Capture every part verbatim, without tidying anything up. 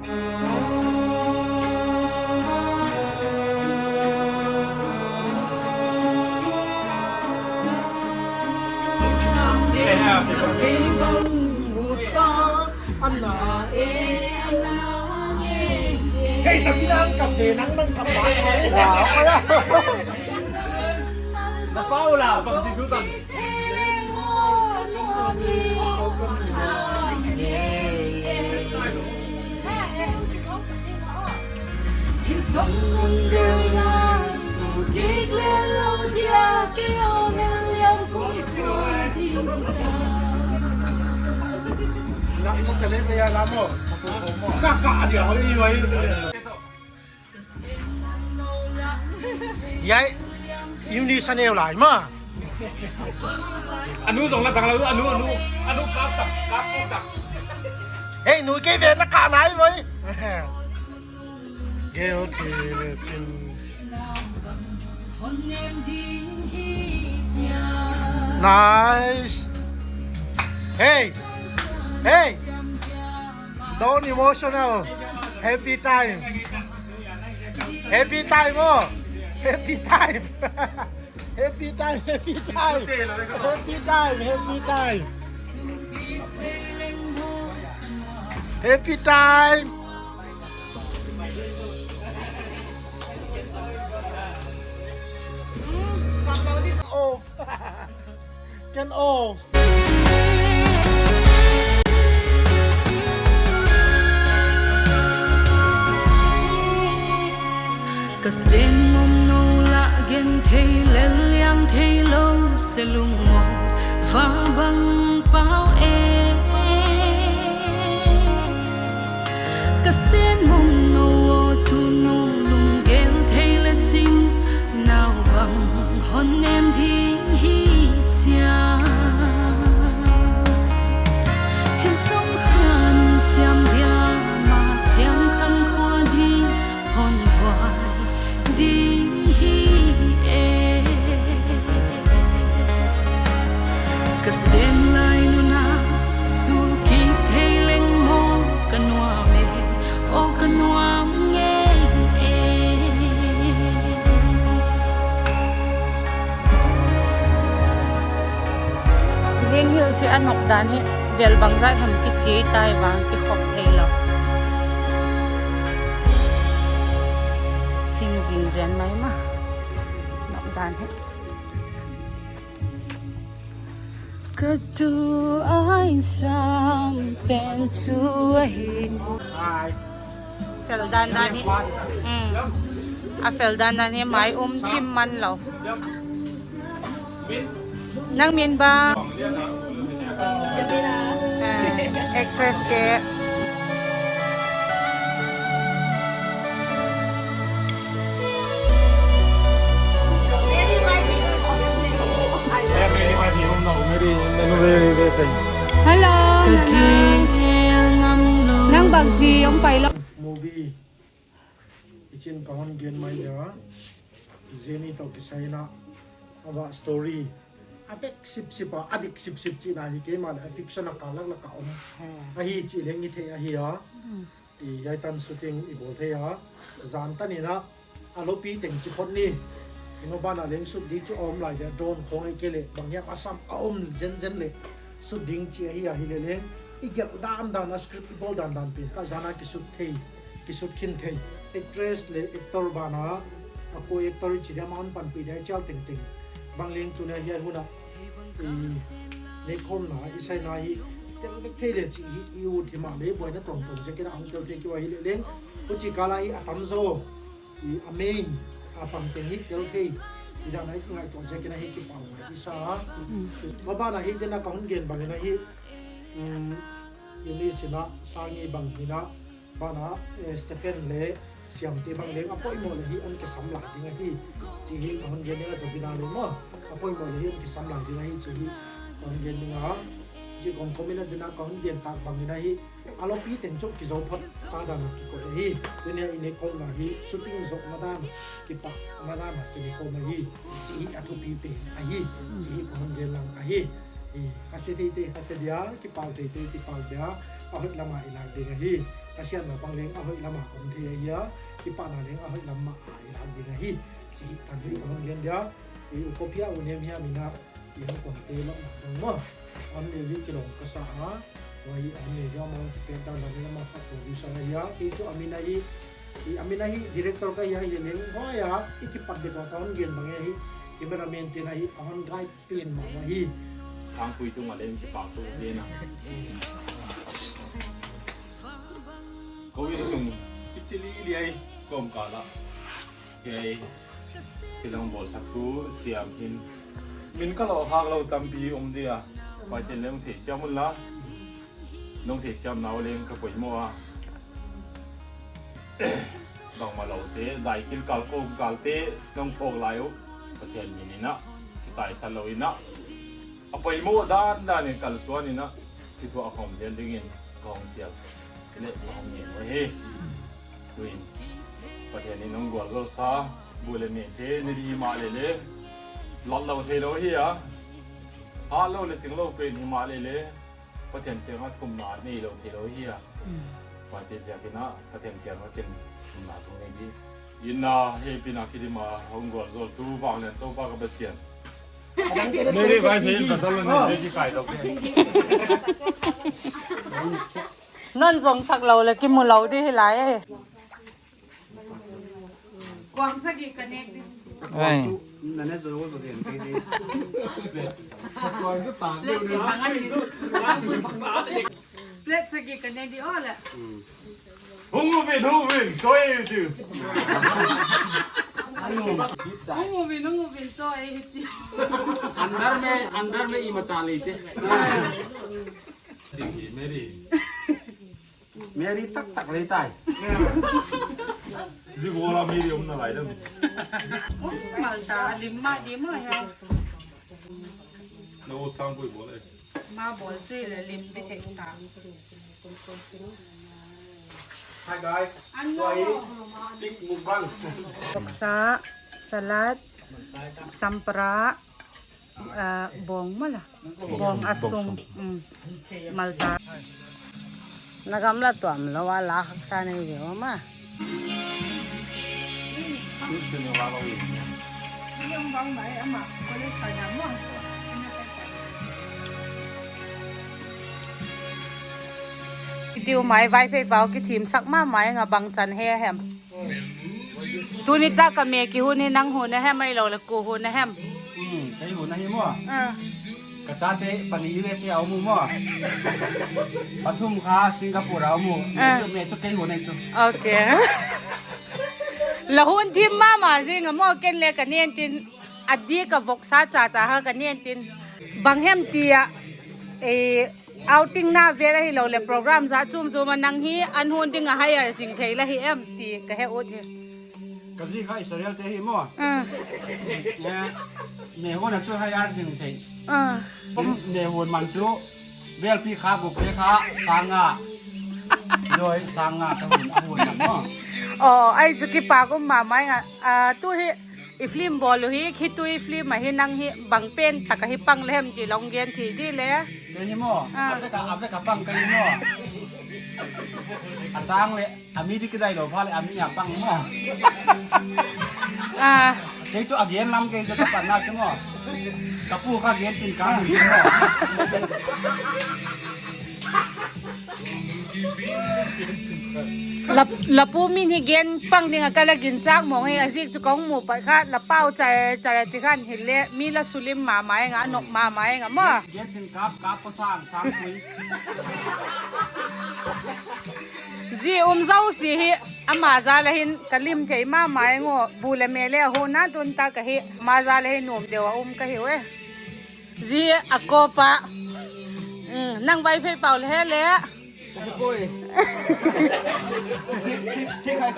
Hei, Sabina, ang kap de, nang, nang kap ba. Na pau la, bang si tu tan. Yai, uni sa neu lai ma. A nu zong la dang la, a nu, a nu, a nu kap tak, kap tak. Hei, nu kei ve na ka nai voi. Gel thei le chin. Nice. Hey. Hey. Don't emotional. Happy time. Happy time, oh. Happy time. Happy time, happy time. Happy time, happy time. Happy time. Off. Can off. Ka sen mom no la gen thei le liang thei lo se lungmong va bang pau e. Ka sen mom no aw tunu lunggel thei le ching nau bang hon nem ding hi chia. Hi song sian siam dia ma chiang khan khua ding hon huai ding hi e. Ka sen lai nuna sul kik thei leng maw ka nuam e, aw ka nuam ngei e. Green Hills hi a nop dan hi bel bangzat hem kichia tai vang kikhop thei lo. Hing zing zen mai ma nop dan hi. Ka tu ai sam pen chu ahi. Fel dan dan hi. A fel dan dan hi mai um thim man lo. Nang min ba? Actress te. Hello, nang bang chi um pai lo. Movie i chin ka hon gen mai a, Jenny tawh kisai na, a va story a vek sip sip a, a dik sip sip chihna hi keima leh a fiction a kâl lak lak a um ahi chih leng i thei ahi a. I ai tan shooting i bawl thei a, zan tan in a, a lopi teng chi phot ni. Hima ban ah leng shoot ding chu a um lai leh drone khawng ei ke leh bang hiam a sam a um zen zen leh shoot ding chi ahi a, hileh leng i gelh dan dan a script i bawl dan dan pen kha zan a kishoot thei, kishoot khin thei. Actress leh actor ban a, a co-actor i chi diam a hon panpi dia i chial tengteng bang leng tuni a hiai hun ah i neikhawmna i saina hi tel vek thei le chih hi i ut himaleh buaina tawm tawm ziakin a hung tel thei kiu a, hileh leng huchi kâl a hi a tam zaw i a main a pang teng hi tel thei i dan a i ngaituah ziakin ahi, kipâk ngai i sa a. Ma ban ah hi den a ka hun gen bangin ahi, Eunice in a, Sangi bang hin a, ban a, Stephen le Siamte bang leng a poimaw leh hi hon kisam lai ding ahi chi hi ka hon gen ding a, Jovina le maw, a poimaw leh hi hon kisam lai ding ahi chi hi ka hon gen ding a. Chi kawm kawm in a den a ka hon gen tâk bangin ahi, a lopi teng chu kizo phot ta dan a kikoi ahi. Tuni a i neikhawmna hi shooting zawkna dan, kipâkna dan a kineikhawm ahi chi hi a thupi pen ahi chi hi ka hon gen lang ahi. Khasia thei te khasia dia, kipâk thei te kipâk dia, a hoi lam ah i lâk ding ahi. Khasiatna pang leng a hoi lam ah um thei ahi a, kipâkna leng a hoi lam ah i lâk ding ahi. Chi tan hi ka hung gen dia, i u copy a u nem hiam in a, i hung kon te lo na dang ma. An ne li kilawm ka sa a, wai an ne dia mang ki pen dan dan ma khat producer ahi a, kei chu a min ahi, i a min ahi director ka hi a, hi leng hoi a, i kipat dek a ka hung gen bang ahi, cameraman tin ahi, a hung guide pen ma ahi. Sangpui tung a leng kipâk thu gen a. Ko in sung kichi li li ai, kawmkâl ah. Kei kilawm bawlsak thu siam hin. Min ka lo hâk lo tampi um dia. Pathian leng theisiam unla. Nang theisiamnau leng ka poimaw a. Bangmalote, daikil kâl kawmkâlte, nang phawk lai uh. Pathian min in a, kitaisan lo in a. A poimaw dan dan in kalsuan in a, kithuah khawm zel dingin ka hung chial leh ka hung ngen uh ahi. Tuin, Pathian in hung gualzawlsa, bu leh mete ni di himahleh le, lat lo theilo hi a, hât lo leh ching lo pen himahleh le, Pathian kiang ah thumna neilo theilo hi a. Huaite ziak in a Pathian kiang ah ken thumna thu nei di. In a, hepina kidim a hung gualzawltu Vanglian Toupa ka Pasian. Mary vai thei in pasal lo ni, Mary kai lo. Non zongsak lo leh kimu lo di hi lai e. Kuang sagi ka nêk di. Plate sagi ka nêk di aw le. Hung uvin, hung uvin, chawi ei ti. Hung uvin, hung uvin, chawi ei ti. Under में, under में ima cha lei te. Mary. Mary tak tak lei tai. Zia gual a Mary um nalai dam. Um mal ta, a lim ma di ma hia. Na u Sangpui bawl e. Ma bawl chu le lim di thei sa. Hi guys. Ano. Pig mukbang. Voksa, salad, champra, bawng mala. Bawng a sung. Malta. Na gamla tuam lo a la haksa nei ve ma. Tiu mai Vaiphei pau kithiamsak ma mai nga bangchan he hem. Tuni tak a me kihun hi nang hun a hem ahiloleh kua hun a hem? Kei hun ahi maw. Ka chate pani U S A a um u maw. Pathum kha Singapore a um u. Me chu, me chu kei hun ahi chu. La hun thim ma ma zing a maw, ken le ka nen tin. A dik a voksa cha cha kha ka nen tin. Bang hem ti a, outing na vel ahiloleh program za chuam chuam a nang hi an hun ding a hire zing thei la hi em ti ka he ut hi. Ka zi kha Israel te hi maw. Me hun a chu hire zing thei. Me hun man chu belpi kha guk te kha sanga. Doi sanga ka hun a hun man maw. Aw, ai chu kipak um ma mai nga. Tu hi i film bawl u hi, khitui film a hi nang hi bang pen tak a hi pang le hem ti long gen thei di le. Kei hi maw. A vek a pang ka hi maw. A chang leh a mi di kidai lo pha leh a mi a pang maw. Kei chu a gen lam kei chu ka panna chu maw. Ka pu kha gen tin ka ni maw. La pu min hi gen pang ding a ka la ginchâk mawng hi, a ziak chu ka hung mu pat kha la pau char char a ti khan hile mi la sulim ma ma eng a, a nop ma ma eng a maw. Zi um zosia hi ama jal a hin ka lim thei ma ma eng aw, bu le me le a huna tun tak ahi, ama jal a hin nuam deu a um ka hiu e. Zi a kawp a, nang Vaiphei pau le he le. Thi khai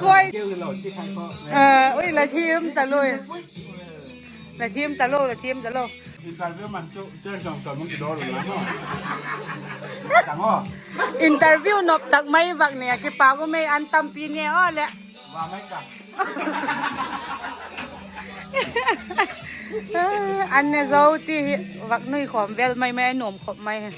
khoi. Ui, la thiam talo. La thiam talo, la thiam talo. Interview nop tak mai vak ne a kipak um ei, an tampi ne aw leh. An ne zo ti hi, vak nui khawm vel mai mai, a nuam khop mai hi.